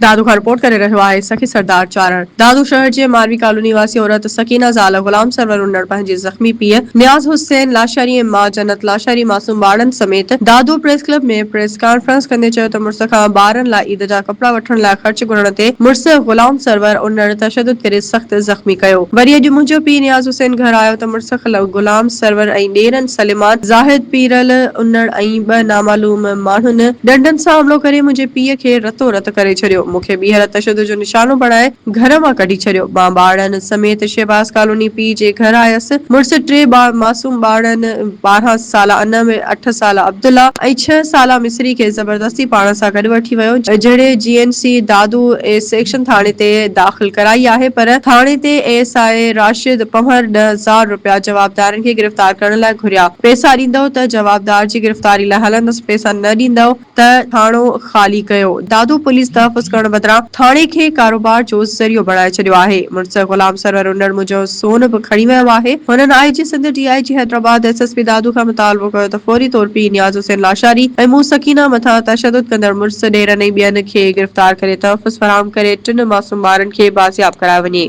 دادو کان رپورٽ ڪري رهيو آهي سخي سردار چارڻ. دادو شهر جي ماروي ڪالوني واسي عورت سڪينه زال غلام سرور انڙ پنهنجي زخمي پيء نياز حسين لاشاري ۽ ماء جنت لاشاري معصوم ٻارڙن سميت Dadu press club ۾ press conference ڪندي چيو ته مڙس کان ٻارن لاء عيد جا ڪپڙا وٺڻ لاء خرچ گهرڻ تي مڙس غلام سرور انڙ تشدد ڪري سخت زخمي ڪيو وري اڄ منهنجو پيء نياز حسين گهر آيو ته مڙس غلام سرور ۽ ڏيرن سليمان زاهد پيرل انڙ ۽ ٻه نامعلوم ماڻهن ڏنڊن سان حملو ڪري منهنجي پيء کي رتو رت ڪري ڇڏيو. مون کي ٻيهر تشدد جو نشانو بڻائي گهر مان ڪڍي ڇڏيو. مان ٻارڙن سميت شهباز ڪالوني پيء جي گهر آيس. مڙس ٽي معصوم ٻارڙن 12 سالا انعم، اٺ سالا عبدالله ۽ ڇهه سالا مصري کي زبردستي پاڻ سان گڏ وٺي ويو، جهڙي G N C Dadu A section ٿاڻي تي داخل ڪرائي آهي پر ٿاڻي تي ايس I Rashid Panhwar 10,000 رپيا جوابدارن کي گرفتار ڪرڻ لاء گهريا. پئسا ڏيندؤ ته جوابدار جي گرفتاري لاء هلندس، پئسا نه ڏيندؤ ته ٿاڻو خالي ڪيو. دادو پوليس تحفظ ڪرڻ بدران ٿاڻي کي ڪاروبار جو ذريعو بڻائي ڇڏيو آهي. مڙس غلام سرور انڙ منهنجو سون به کڻي ويو آهي. هنن I G Sindh, D I G Hyderabad, S S P Dadu کان مطالبو ڪيو ته فوري طور پيء نياز حسين لاشاري ۽ مون سڪينه مٿان تشدد ڪندڙ مڙس، ڏيرن ۽ ٻين کي گرفتار ڪري تحفظ فراهم ڪري ٽن معصوم ٻارن کي بازياب ڪرايو وڃي.